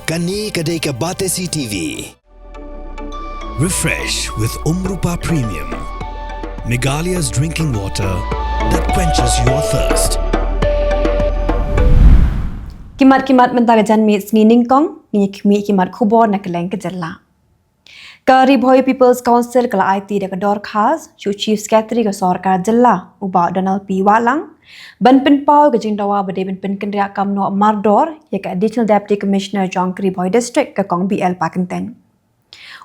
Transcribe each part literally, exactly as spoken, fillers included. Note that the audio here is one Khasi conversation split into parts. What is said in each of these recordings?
Kane ka dei ka Batesi T V. Refresh with Umrupa Premium, Meghalaya's drinking water that quenches your thirst. Ki mat ki mat mynta ka janmiet sngi nyngkong, ngin ïa khmih ki mat khubor na kylleng ka jylla. Ka Ri Bhoi People's Council ka la aiti da ka dorkhas sha u Chief Secretary ka sorkar jylla, u Bah Donald P Wahlang, ban pynpaw ka jingdawa ba dei ban pynkynriah kam noh mardor ïa ka Additional Deputy Commissioner jong ka Ri Bhoi District, ka Kong B L Pakyntien.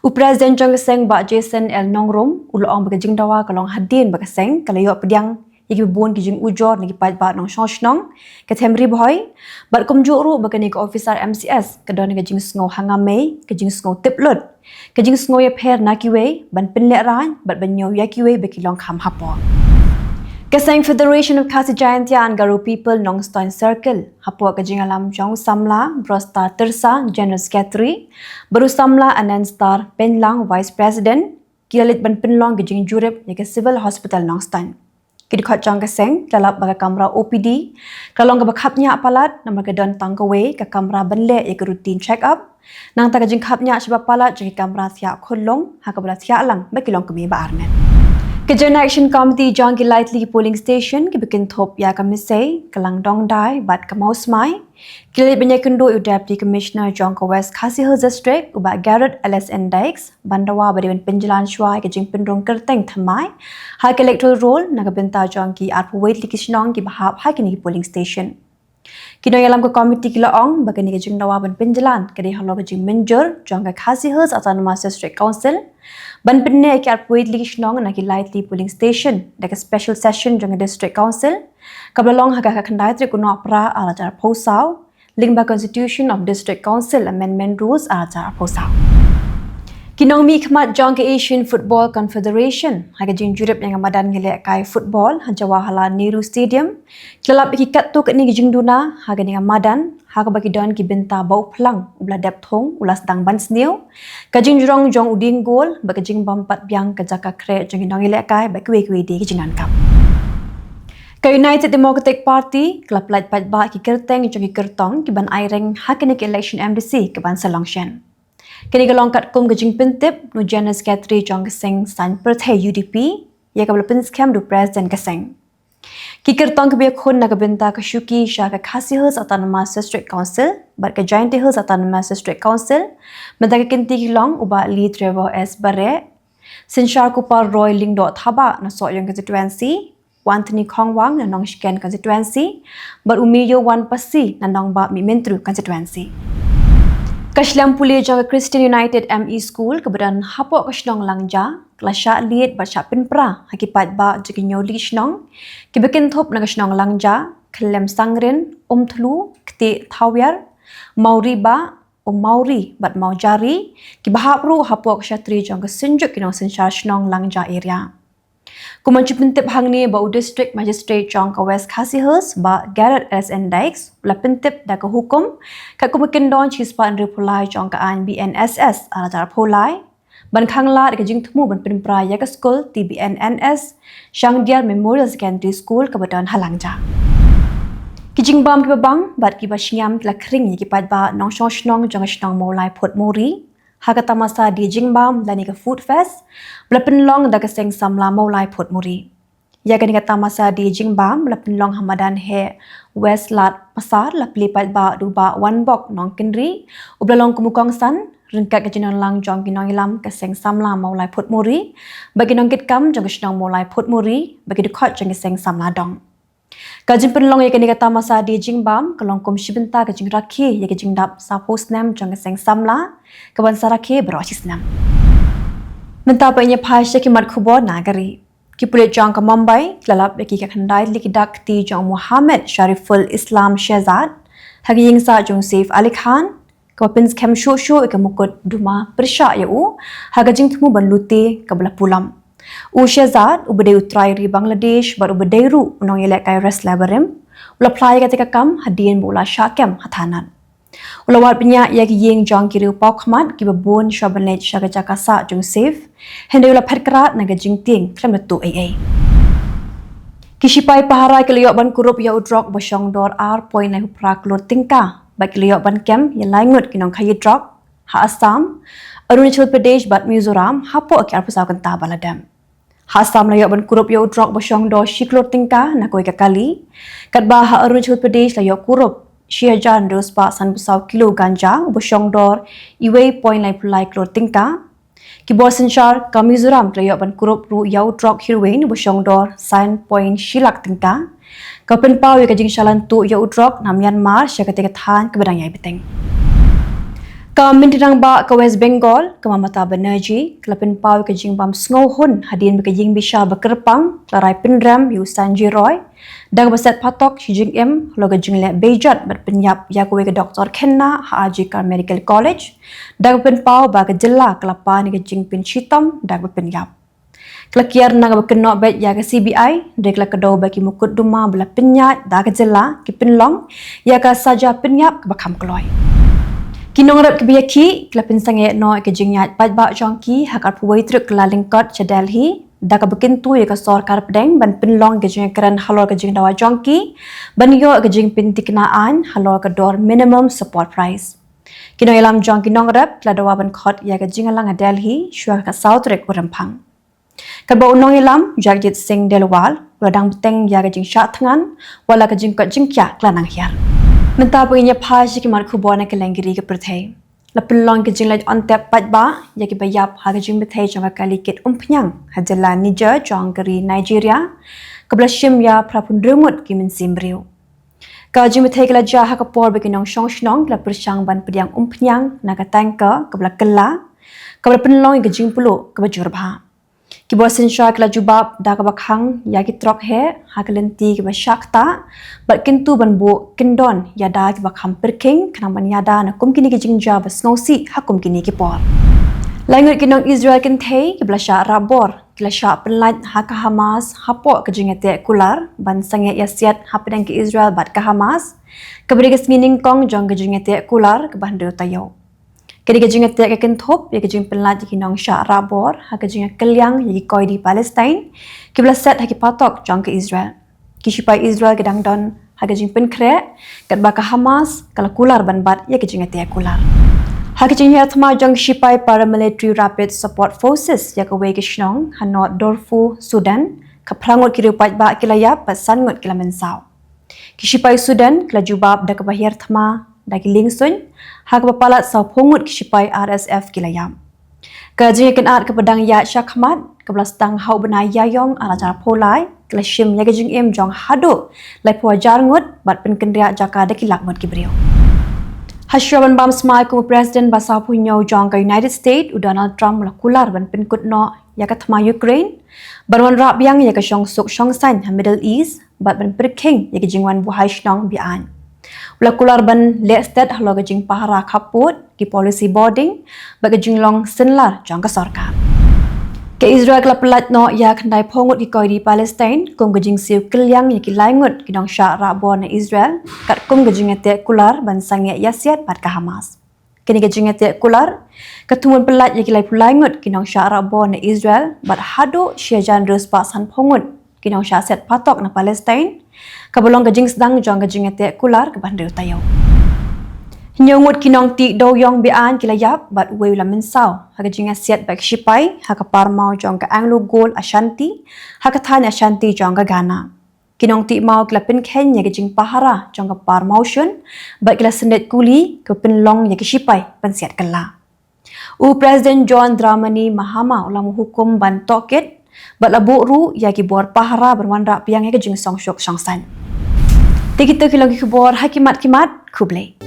U President jong ka seng, Bah Jason L Nongrum, u la ong ba ka jingdawa ka long hadien ba ka seng ka la ïoh pdiang ïa kiba bun ki jingujor na ki paidbah nongshong shnong ka Them Ri Bhoi, bad kumjuh ruh ba kane ka officer M C S ka don ka jingsngew hangamei, ka jingsngew tip lut, ka jingsngew ïapher na kiwei, ban pynlehraiñ bad ban ñiew ïa kiwei ba ki long kham hapoh. Ka seng Federation of Khasi Jaintia and Garo People Nongstoiñ Circle, hapoh ka jingïalam jong u samla Brosta Tyrsa, General Secretary, bad u samla Anand Star Pynlang, Vice President, ki la leit ban pynlong ka jingjurip ïa ka Civil Hospital Nongstoiñ. Ki dkhot jong ka seng ki la lap ba ka kamra O P D ka la long kaba khapngiah palat, namar ka don tang kawei ka kamra ban leh ïa ka routine check up. Nangta ka jingkhapngiah shibun palat jong ki kamra thiah khunlung, ha kaba la thiah lang ba ki long kmie ba armet. Ka Joint Action Committee jong ki lai tylli ki polling station kiba kynthup ïa ka Misei, ka Langdongdai bad ka Mawsmai, ki la leit ban ïakynduh ïa u Deputy Commissioner jong ka West Khasi Hills District, u Bah Garod L S N Dykes, ban dawa ba dei ban pynjlan shuwa ïa ka jingpynrung kyrteng thymmai ha ka electoral roll na ka bynta jong ki arphew wei tylli ki shnong kiba hap ha kine ki polling station. Ki nongïalam ka committee ki la ong ba kane ka jingdawa ban pynjlan ka dei halor ka jingmynjur jong ka Khasi Hills Autonomous District Council ban pynneh ïa ki arphew wei tylli ki shnong na ki lai tylli polling station da ka special session jong ka District Council, kaba la long ha ka khyndai tarik u Nohprah arhajar arphew saw, lyngba Constitution of District Council Amendment Rules arhajar arphew saw. Ki nongmihkhmat jong ka Asian Football Confederation, ha ka jingjurip ïa ka madan ngi lehkai football ha Jawaharlal Nehru Stadium, ki la lap ïa ki katto katne ki jingduna ha kane ka madan, ha kaba ki don ki bynta ba u phlang uba la dep thung u la sdang ban sniew, ka jingjrong jong u dieng gol bad ka jingbam pat biang ka jaka khreh jong ki nongïalehkai bad kiwei kiwei de ki jingdonkam. Ka United Democratic Party ka la pyllait paidbah ki kyrteng jong ki kyrtong kiban aireng ha kane ka election M D C kaban sa long shen. Kane ka long katkum ka jingpyntip na u General Secretary jong ka seng saiñ pyrthei U D P, ïa kaba la pynskhem da u President ka seng. Ki kyrtong kiba ïakhun na ka bynta ka shuki sha ka Khasi Hills Autonomous District Council bad ka Jaintia Hills Autonomous District Council mynta ka kynti ki long u Bah Lee Trevor S Bareh, Synshar Kupar Roy Lyngdoh Thabah na Sohiong Constituency, u Anthony Khongwang na Nongshken Constituency, bad u Maïowan Passy na Nongbah Mihmyntdu Constituency. Ka shlem pule jong ka Christian United M E School kaba don hapoh ka shnong Langja ka la shah lied bad shah pynpra ha ki paidbah jong ki hynñiew tylli ki shnong kiba kynthup na ka shnong Langja, Khyllem Sangrin, Umthlu, Ktieh Thawiar, Mawribah, Umawri bad Mawjari, kiba hap ruh hapoh ka shatri jong ka Synjuk ki Nongsynshar Shnong Langja Area. Kum ban shu pyntip hangne ba u District Magistrate jong ka West Khasi Hills, Bah Garod S N Dykes, u la pyntip da ka hukum katkum ka kyndon shispah hynriewphew lai jong ka aiñ B N S S arhajar arphew lai, ban khanglad ïa ka jingthmu ban pynpra ïa ka skul T B N N S Shangdial Memorial Secondary School kaba don ha Langja. Ki jingbam kiba bang bad kiba shngiam ki la khring ïa ki paidbah nongshong shnong jong ka shnong Mawlai Phuthmuri ha ka tamasa die jingbam lane ka Food Fest ba la pynlong da ka seng samla Mawlai Phuthmuri. Ïa kane ka tamasa die jingbam ba la pynlong ha madan heh West Ladpasaw la plie paidbah da u Bah Wanbok Nongkynrih, uba la long kum u kongsan, ryngkat ka jingdon lang jong ki nongïalam ka seng samla Mawlai Phuthmuri bad ki nongkitkam jong ka shnong Mawlai Phuthmuri bad ki dkhot jong ka seng samla dong. Ka jingpynlong ïa kane ka tamasa die jingbam ka long kum shi bynta ka jingrakhe ïa ka jingdap sawphew snem jong ka seng samla, kaban sa rakhe baroh shi snem. Mynta pat ngin ïa phai sha ki mat khubor na ka ri. Ki pulit jong ka Mumbai ki la lap ïa ki khyndai tylli ki dak kti jong u Mohammed Shariful Islam Shehzad ha ka ïing sah jong u Saif Ali Khan, kaba pynskhem shuh shuh ïa ka mukotduma pyrshah ïa u ha ka jingthmu ban lute kaba la pulom. U Shehzad, uba dei u trai ri Bangladesh bad uba dei ruh u nongïalehkai wrestler barim, u la phla ïa kata ka kam hadien ba u la shah kem ha thanat. U la wad bniah ïa ki ïing jong ki riewpawkhmat kiba bun shuwa ban leit sha ka jaka sah jong u Saif, hynrei u la phet krad na ka jingtieng khlem da tuh ei ei. Ki shipai pahara ki la ïoh ban kurup ïa u drok ba shong dor ar point lai phra klur tyngka bad ki la ïoh ban kem ïa lai ngut ki nongkhaïi drok ha Assam, Arunachal Pradesh bad Mizoram hapoh ki arphew saw kynta ba la dep. Ha Assam la ïoh ban kurup ïa u drok ba shong dor shi klur tyngka na kawei ka kali, katba ha Arunachal Pradesh la ïoh kurup shi hajar hynriew spah sanphew saw kilo ganja ba shong dor uwei point laiphew lai klur tyngka. Ki bor synshar ka Mizoram ki la ïoh ban kurup ruh ïa u drok heroin ba shong dor san point shi lak tyngka, ka pynpaw ïa ka jingshalan tuh ïa u drok na Myanmar sha katei ka thaiñ kaba dang ïai bteng. Ka Myntri Rangbah ka West Bengal, ka Mamata Banerjee, ka la pynpaw ïa ka jingbam sngewhun hadien ba ka ïingbishar ba kyrpang ka la rai pynrem ïa u Sanjay Roy da kaba set phatok shi jingim halor ka jingleh beiñjot bad pynïap ïa kawei ka doktor khynnah ha R G Kar Medical College, da kaba pynpaw ba ka jylla ka la pan ïa ka jingpynshitom da kaba pynïap. Ka la kiar na kaba kynnoh beit ïa ka C B I, hynrei ka la kdew ba ki mukotduma ba la pynïaid da ka jylla ki pynlong ïa ka saja pynïap kaba kham kloi. Ki nongrep kiba ïakhih ki la pynsangeh noh ïa ka jingïaid paidbah jong ki ha ka arphew wei tarik Kyllalyngkot sha Delhi, da kaba kyntu ïa ka sorkar pdeng ban pynlong ïa ka jingkren halor ka jingdawa jong ki ban ïoh ïa ka jingpynthikna aiñ halor ka dor minimum support price. Ki nongïalam jong ki nongrep ki la dawa ban khot ïa ka jingïalang ha Delhi shuwa ka saw tarik u Rymphang. Katba u nongïalam Jagjit Singh Dhaliwal u la dang bteng ïa ka jingshah thngan, wat la ka jingkoit jingkhiah ka la nang hiar. Mynta pat ngin ïa phai sha ki mat khubor na kylleng ki ri ka pyrthei. La pynlong ka jingleit on tep paidbah ïa kiba ïap ha ka jingbthei jong ka kali kit umphniang ha jylla Niger jong ka ri Nigeria, kaba la shim ïa phra phew hynriew ngut ki mynsiem briew. Ka jingbthei ka la jia ha ka por ba ki nongshong shnong ki la pyrshang ban pdiang umphniang na ka tanker kaba la kylla, kaba la pynlong ïa ka jingpluh kaba jur bha. Ki bor synshar ki la jubab da kaba khang ïa ki trok heh ha ka lynti kaba shah ktah, bad kyntu ban buh kyndon ïada kiba kham pyrkhing khnang ban ïada na kum kine ki jingjia ba sngewsih ha kum kine ki por. Lai ngut ki nong Israel kynthei kiba la shah rah bor ki la shah pynlait ha ka HAMAS hapoh ka jingïateh kular ban sangeh ïasiat hapdeng ka Israel bad ka HAMAS, kaba dei ka sngi nyngkong jong ka jingïateh kular kaba hynriew taïew. Ka dei ka jingïateh ka kynthup ïa ka jingpynlait ïa ki nongshah rah bor ha ka jingïakylliang ïa ki koidi Palestine kiba la set ha ki phatok jong ka Israel. Ki shipai Israel ki dang don ha ka jingpynkhreh, katba ka HAMAS ka la kular ban bat ïa ka jingïateh kular. Ha ka jinghiar thma jong ki shipai Paramilitary Rapid Support Forces ïa kawei ka shnong ha North Darfur, Sudan, ka phra ngut ki riew paidbah ki la ïap bad san ngut ki la mynsaw. Ki shipai Sudan ki la jubab da kaba hiar thma da ki liengsuiñ, ha kaba palat saw phew ngut ki shipai R S F ki la ïap. Ka jingïakynad kaba dang ïaid shakhmat, kaba la sdang ha u bnai Ïaïong ar hajar arphew lai, ka la shim ïa ka jingim jong haduh laiphew hajar ngut bad pynkynriah jaka da ki lak ngut ki briew. Hashwa ban bam smai kum u President ba sawphew hynñiew jong ka United States, u Donald Trump u la kular ban pynkut noh ïa ka thma Ukraine, ban wanrah biang ïa ka shongsuk shongsaiñ ha Middle East, bad ban pyrkhing ïa ka jingwan buhai shnong be-aiñ. U la kular ban leh stet halor ka jingpahara khappud, ki policy bording, bad ka jinglong synlar jong ka sorkar. Ka Israel ka la pynlait noh ïa khyndai phew ngut ki koidi Palestine kum ka jingsiew kylliang ïa ki lai ngut ki nongshah rah bor na Israel, katkum ka jingïateh kular ban sangeh ïasiat bad ka HAMAS. Kane ka jingïateh kular ka thmu ban pynlait ïa ki laiphew lai ngut ki nongshah rah bor na Israel bad haduh shi hajar hynriew spah sanphew ngut ki nongshah set phatok na Palestine, kaba long ka jingsdang jong ka jingïateh kular kaba hynriew taïew. Hynñiew ngut ki nongtih dewïong be-aiñ ki la ïap bad uwei u la mynsaw ha ka jingïasiat bad ki shipai ha ka par maw jong ka Anglo Gold Ashanti, ha ka thaiñ Ashanti jong ka Ghana. Ki nongtih maw ki la pynkheiñ ïa ka jingpahara jong ka par mawshun bad ki la syndet kuli kaba pynlong ïa ki shipai ban siat kylla. U President John Dramani Mahama u la hukum ban tohkit bad la buh ruh ïa ki bor pahara ban wanrah biang ïa ka jingshongsuk shongsaiñ. Te kita ki long ki khubor ha ki mat ki mat, khublei.